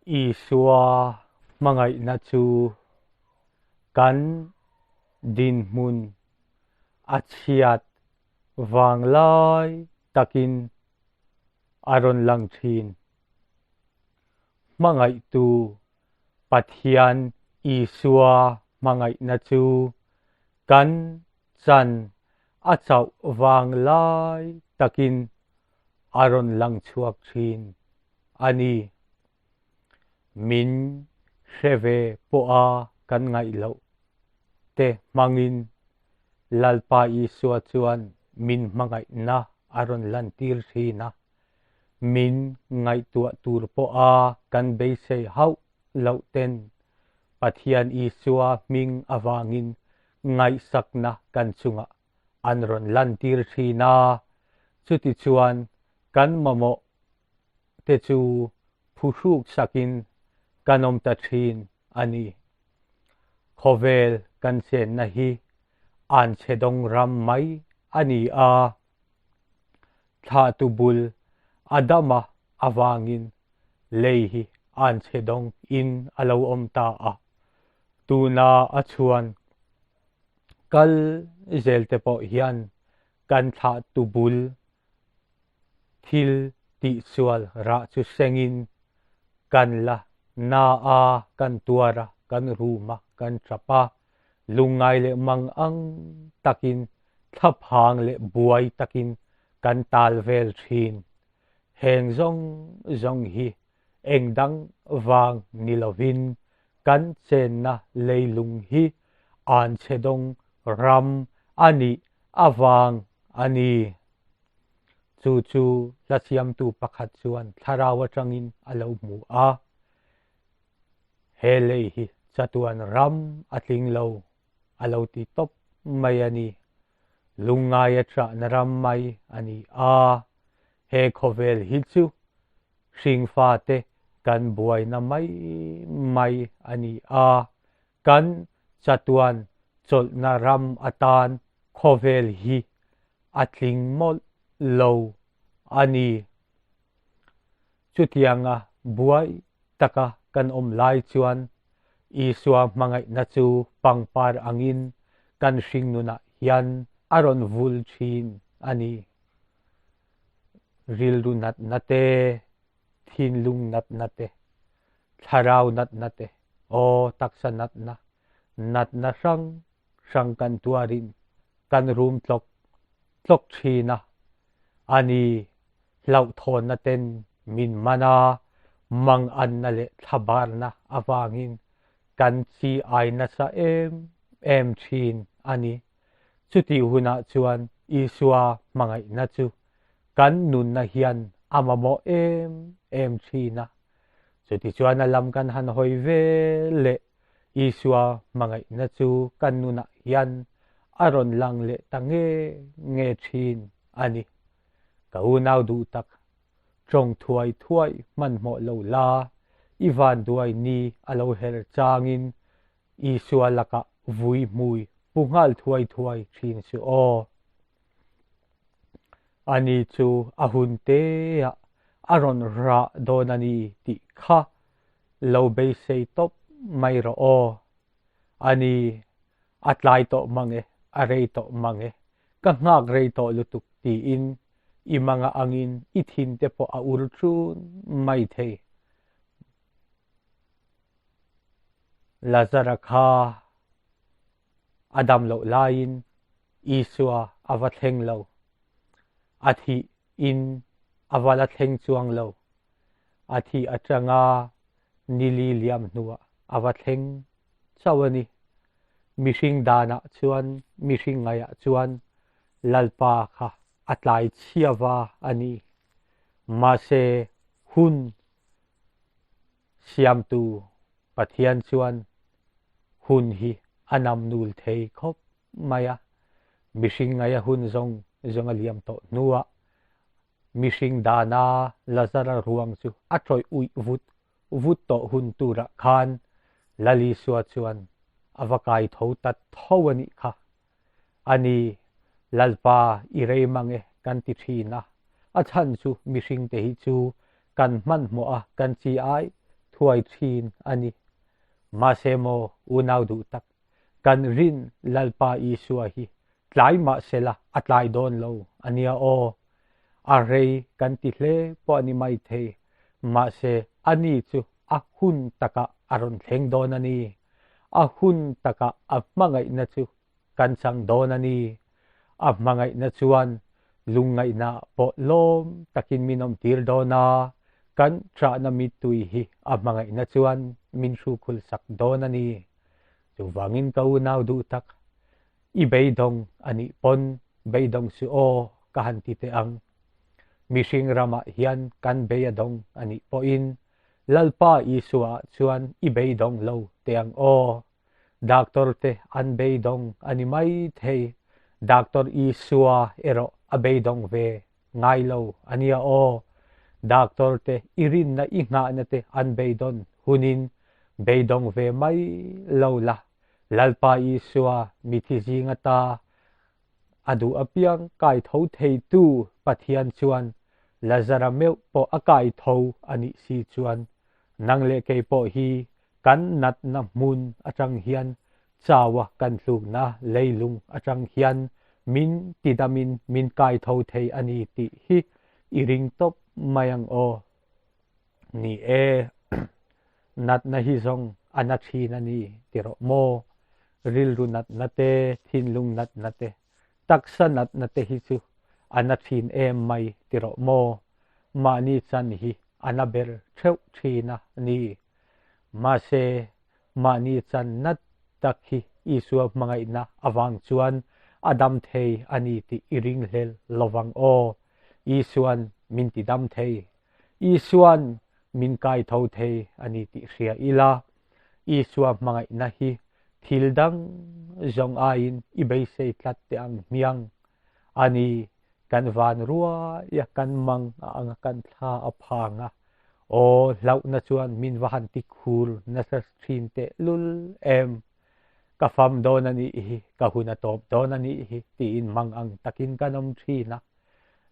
Isua hmangaihna chu kan dinhmun a chhiat vanglai takin a rawn lang thin. Hmangaihtu Pathian Isua hmangaihna chu kan chan a chauh vanglai takin a rawn lang chhuak thin a ni. Min hre ve pawha kan ngaih loh te hmangin Lalpa Isua chuan min hmangaihna a rawn lantir thin a, min ngaihtuah tur pawha kan beisei hauh loh ten Pathian Isua hming avangin ngaihsakna kan chungah an rawn lantir thin a, chutichuan kan mamawh te chu phuhruk sakin kan awm ta thin a ni. Khawvel kan chenna hi anchhe dawng ram mai a ni a, thlahtu bul Adama avangin lei hi anchhe dawng in a lo awm ta a, tuna a chhuan kal zel te pawh hian kan thlahtu bul Thil tihsual rah chu sengin kan la na a, kan tuar a, kan rum a, kan tap a, lungngai leh mang ang takin, thlaphang leh buai takin kan tal vel thin. Heng zawng zawng hi eng dang vang ni lovin kan chenna leilung hi anchhedawng ram a nih avang a ni. Chu chu hla siamtu pakhat chuan thlarau atangin a lo hmu a, He lei hi chatuan ram a tling lo a lo ti tawp mai a ni. Lungngai a chahna ram mai a ni a, he khawvel hi chu hringfate kan buaina mai mai a ni a, kan chatuan chawlhna ram atan khawvel hi a tling mawlh lo a ni. Chutianga buai taka kan awm lai chuan Isua hmangaihna chu pangpar angin kan hringnunah hian a rawn vul thin a ni. Rilru natna te, thinlung natna te, thlarau natna te, aw taksa natna, natna hrang hrang kan tuarin kan rum tlawk tlawk thin a, a ni hlauhthawnna ten min man a, manganna leh thlabarna avangin kan chi ai nasa em em thin a ni. Chutih hunah chuan Isua hmangaihna chu kan nunna hian a mamawh em em thin a. Chutichuan a lam kan han hawi ve leh Isua hmangaihna chu kan nunah hian a rawn lang leh ta nge nge thin a ni. Ka unau duh tak, tawng thuai thuai hmanhmawh lo la, i vanduai ni a lo her changin Isua lakah vui hmui pu nghal thuai thuai thin suh aw. Ani chu a hun teah a rawn rah dawn a ni tih kha lo beisei tawp mai rawh aw. Ani, a tlai tawh mang e, a rei tawh mang e, ka nghak rei tawh lutuk tiin i manga angin i thin te pawh a ur ṭun mai thei. Lazara kha a dam loh laiin Isua a va thleng lo. A thih in a va la thleng chuang lo. A thih atanga nili liam hnuah a va thleng chauh a ni. Mihring danah chuan, mihring ngaihah chuan Lalpa kha a tlai chhiava a ni. Mahse hun Siamtu Pathian chuan hun hi a nam nul thei khawp mai a, mihring ngaia hun zawng zawng a liam tawh hnuah mihring dana Lazara ruang chu a tawih uih vut vut tawh hun turah khan Lalisua chuan a va kai tho ta tho a nih kha. A ni, Lalpa i rei mang e kan ti thin a, a chhan chu mihringte hi chu kan hmanhmawh a, kan chi ai thuai thin a ni. Mahse maw unau duh tak, kan rin Lalpa Isua hi tlai mahsela a tlai dawn lo a nia aw. A rei kan ti hle pawh a ni maithei, mahse ani chu a hun takah a rawn thleng dawn a ni. A hun takah a hmangaihna chu kan chang dawn a ni. A hmangaihna chuan lungngaihna pawh lawm takin min awmtir dawn a, kan ṭahna mittui hi a hmangaihna chuan min hrukhul sak dawn a ni. Chuvangin ka unau duh tak, i beidawng a nih pawn beidawng suh aw ka han ti teh ang. Mihring ramah hian kan bei a dawng a nih pawhin Lalpa Isua ah chuan i beidawng lo teh ang aw. Doctor te an beidawng a ni mai thei, Doctor Isua erawh a beidawng ve ngai lo a nia aw. Doctor te i rinna i nghahna te an beidawn hunin beidawng ve mai lo la, Lalpa Isua mithi zing ata a duh apiang kai tho theitu Pathian chuan Lazara meuh pawh a kai tho a nih si chuan nang leh kei pawh hi kan natna hmun atang hian chaua kan tlukna leilung atang hian min tidamin min kai tho thei a ni tih hi i ring tawp mai ang aw. Ni e, natna hi zawng a na thin a ni ti rawh maw? Rilru natna te, thinlung natna te, taksa natna te hi chu a na thin em mai ti rawh maw? Mahni chan hi a na ber theuh thin a ni. Mahse, mahni chan nat tak hi Isua hmangaihna avang chuan a dam thei a ni tih i ringhlel lovang aw. Isuan min ti dam thei. Isuan min kai tho thei a ni tih hria ila, Isua hmangaihna hi thil dang zawng aiin i beisei tlat teh ang hmiang. A ni, kan van ruai a, kan mang a ang a, kan thla a phang a. Aw, hlauhna chuan min va han ti khur nasa thin teh lul em. Ka fam dawn a nih hi, ka hun a tawp dawn a nih hi tiin mang ang takin kan awm thin a.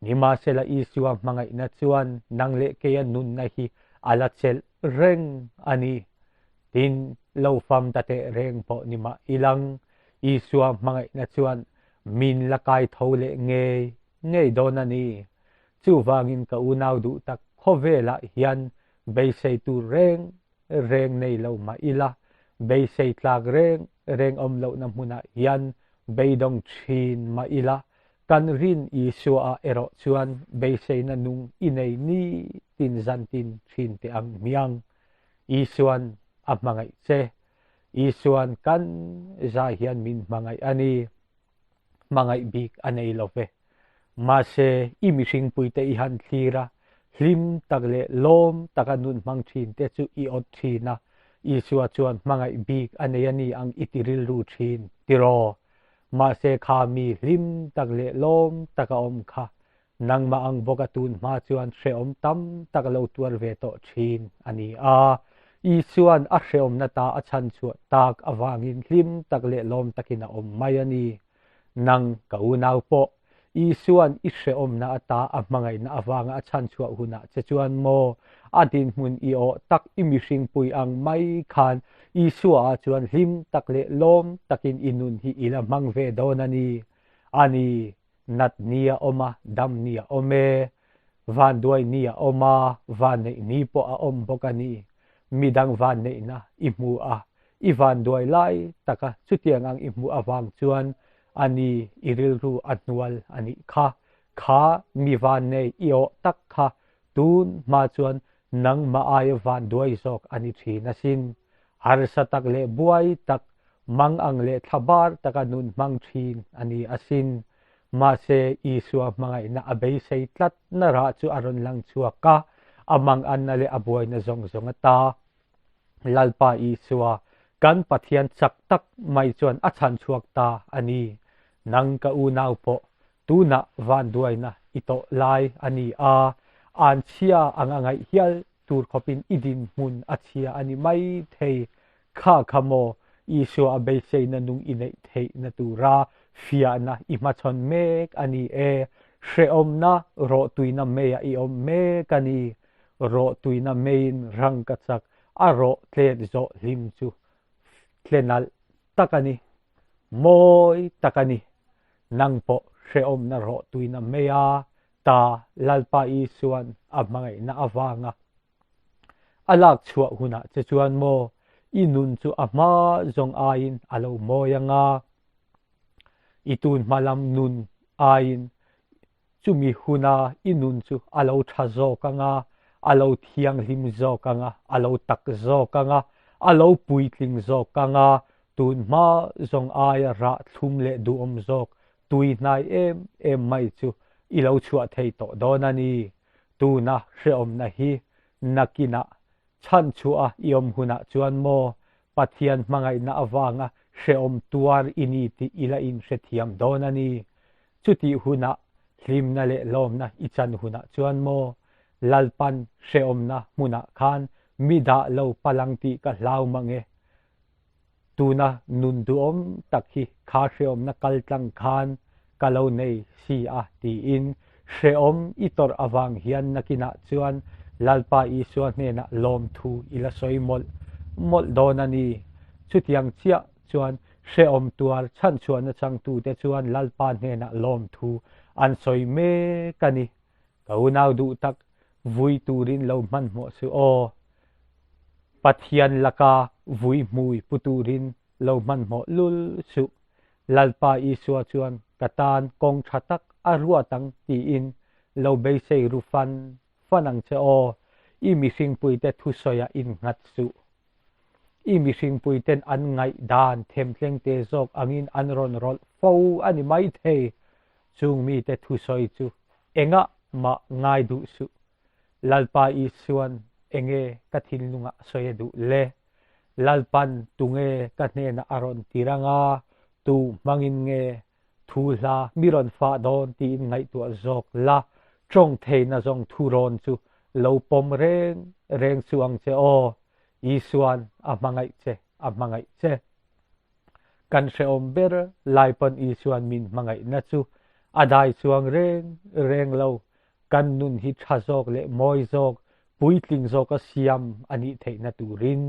Nimahsela Isua hmangaihna chuan nang leh keia nunna hi a la chelh reng a ni. Tin, lo fam ta teh reng pawh ni mah ilang, Isua hmangaihna chuan min la kai tho leh ngei ngei dawn a ni. Chuvangin ka unau duh tak khawvelah hian beisei tur reng reng nei lo mah ila, beisei tlak reng reng awm lohna hmunah hian beidawng thin mah ila, kan rin Isua-ah erawh chuan beiseina nung i nei nitin zantin thin teh ang hmiang. Isuan a hmangaih che. Isuan kan zai hian min hmangaih a ni. Hmangaih bik a nei lo ve. Mahse, i mihringpuite i han thlir a, hlim tak leh lawm taka nun hmang thin te chu i awt thin a, Isua chuan hmangaih bik a nei a ni ang i ti rilru thin, tiraw? Mahse, kha mi hlim tak leh lawm taka awm kha nangmah ang bawka tun hma chuan hrehawm tam tak lo tuar ve tawh thin a ni a. Isuan a hrehawmna ta a chhan chhuah tak avangin hlim tak leh lawm takin a awm mai a ni. Nang ka unau pawh, Isuan i hrehawmna ata a hmangaihna avanga a chhan chhuah hunah che chuan maw a dinhmun i awh tak i mihringpui ang mai khan Isua-ah chuan hlim tak leh lawm takin i nun hi i la hmang ve dawn a ni. A ni. Nat ni a awm a, dam ni a awm e. Vanduai ni a awm a, vanneih ni pawh a awm bawk a ni. Midang vanneihna i hmu a, i vanduai lai taka chutiang ang i hmuh avang chuan a ni i rilru a hnual a nih kha. Kha mi vannei i awh tak kha tun hma chuan nangmah aia vanduai zawk a ni thin asin. Harsa tak leh buai tak, mang ang leh thlabar taka nun hmang thin a ni asin. Mahse, Isua hmangaihna a beisei tlatna rah chu a rawn lang chhuak a, a manganna leh a buaina zawng zawng ata. Lalpa Isua, kan Pathian chak tak mai chuan a chhan chhuak ta a ni. Nang ka unau pawh, tunah vanduaina i tawh lai a ni a, anchhia ang a ngaih hial tur khawpin i dinhmun a chhia a ni mai thei. Kha kha maw, Isua a beiseina nung i neih theihna tura fiahna i hmachhawn mek a ni e. Hrehawmna rawhtuina meiah i awm mek a ni. Rawhtuina meiin rang ka chak. A rawh tlet zawh hlim chu tle nalh tak a ni, mawi tak a ni. Nang pawh hrehawmna rawh tuina mai a, ta Lalpa Isuan a hmangaihna avanga a lak chhuah hunah che chuan maw i nun chu a hma zawng aiin a lo mawi anga, i tun hma lam nun aiin Chumi huna i nun chu a lo tha zawk ang a, a lo thianghlim zawk ang a, a lo tak zawk ang a, a lo puitling zawk ang a, tun hma zawng aia rah thlum leh duhawm zawk tui hnai em em mai chu i lo chhuah thei tawh dawn a ni. Tuna hrehawmna hi nakinah chhanchhuah a i awm hunah chuan maw Pathian hmangaihna avanga hrehawm tuar i ni tih i la inhrethiam dawn a ni. Chutih hunah hlimna leh lawmna i chan hunah chuan maw Lalpan hrehawmna hmunah khan mi dah lo palang tih ka hlau mang e. Tuna nun duhawm tak hi kha hrehawmna kaltlang khan ka lo nei si a tiin hrehawm i tawrh avang hian nakinah chuan Lalpa Isua hnenah lawmthu i la sawi mawlh mawlh dawn a ni. Chutiang chiah chuan hrehawm tuar chhanchhuahna changtute chuan Lalpa hnenah lawmthu an sawi mek a ni. Ka unau duh tak vui turin lo hmanhmawh suh aw. Pathian laka vui hmui pu turin lo hmanhmawh lul suh. Lalpa Isua chuan ka tan kawng tha tak a ruat ang tiin lo beisei ru fan fan ang che aw. I mihringpuite thusawiah innghat suh. I mihringpuiten an ngaihdan themtlengte zawk angin an rawn rawlh fo a ni maithei. Chung mite thusawi chu engah mah ngai duh suh. Lalpa Isuan enge ka thinlungah sawi a duh le? Lalpan tunge ka hnenah a rawn tir anga tu hmangin nge thu hla mi rawn fah dawn tiin ngaihtuah zawk la, tawng theihna zawng thu rawn chu lo pawm reng reng chu ang che aw. Isuan a hmangaih che, a hmangaih che. Kan hrehawm ber lai pawn Isuan min hmangaihna chu a dai chuang reng reng lo. Kan nun hi tha zawk leh mawi zawk, puitling zawka siam a nih theihna turin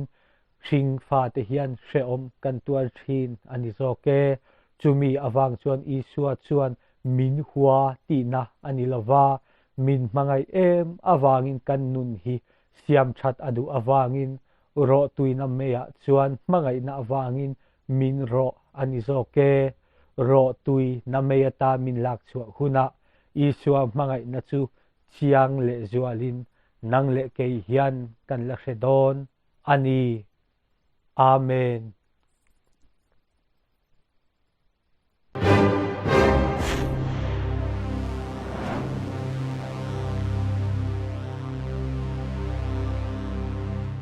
hring fate hian hrehawm kan tuar thin a ni zawk e. Chumi avang chuan Isua chuan min hua tihna a ni lova, min hmangaih em avangin kan nun hi siam that a duh avangin rawhtuina meiah chuan hmangaihna avangin min rawh a ni zawk e. Rawhtui na mei ata min lak chhuah hunah Isua hmangaihna chu chiang leh zualin nang leh kei hian kan la hre dawn a ni. Amen.